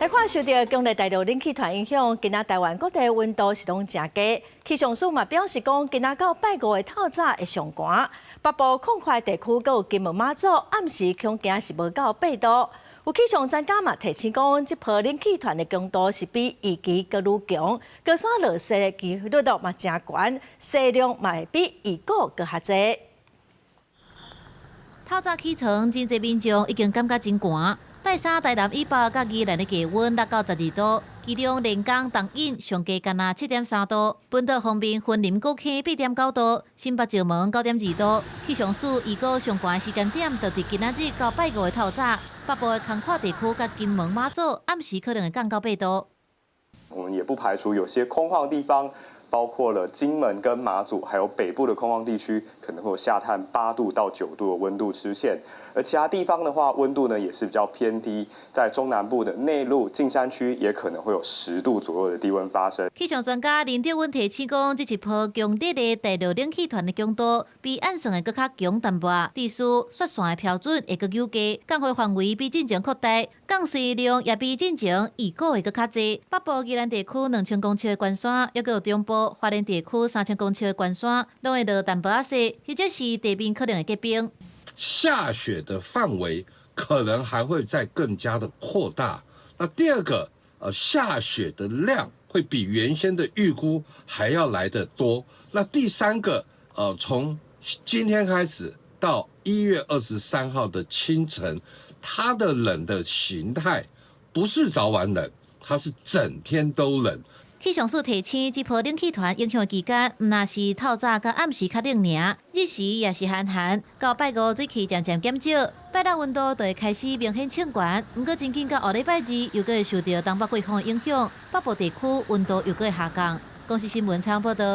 來看受著強烈大陸冷氣團影響，今仔台灣各地溫度是攏誠低。氣象署嘛表示講，今仔到拜五的透早會上寒。北部曠闊地區閣有金門馬祖，暗時恐驚是無到8度。有氣象專家嘛提醒講，這波冷氣團的強度是比預期閣愈強，高山落雪的幾率嘛誠懸，雪量嘛會比預估閣較濟。透早起床，真濟民眾已經感覺真寒。拜三台南以北佮宜蘭的低溫落到12度，其中連江、東引上低干焦7.3度，本島方面雲林古坑8.9度，新北石門9.2度。氣象署預估上寒的時間點，就佇今仔日到拜五的透早，北部的空曠地區佮金門馬祖暗時可能會降到8度。我們也不排除有些空曠地方，包括了金門跟馬祖，還有北部的空曠地區，可能會有下探8度到9度的溫度出現。而其他地方的話，溫度呢也是比較偏低，在中南部的內陸近山區也可能會有10度左右的低溫發生。氣象專家林德溫提醒講，這一波強烈的大陸冷氣團的強度比按算的閣較強淡薄，致使雪山的標準會閣較低，降雨範圍比進前擴大，降水量也比進前預估的閣較濟。北部宜蘭地區2000公尺的懸山，抑閣有中部花蓮地區3000公尺的懸山，攏會落淡薄仔雪，或者是地面可能會結冰。下雪的範圍可能還會再更加的擴大。那第二個，下雪的量會比原先的預估還要來得多。那第三個，從今天開始到1月23號的清晨，它的冷的形態不是早晚冷，它是整天都冷。氣象署提醒，這波冷氣團影響期間，毋但是透早佮暗時較冷爾，日時也是寒寒。到拜五水氣漸漸減少，拜六溫度就會開始明顯升懸。毋過真緊到後禮拜二，又閣會受著東北季風影響，北部地區溫度又閣會下降。公視新聞採訪報導。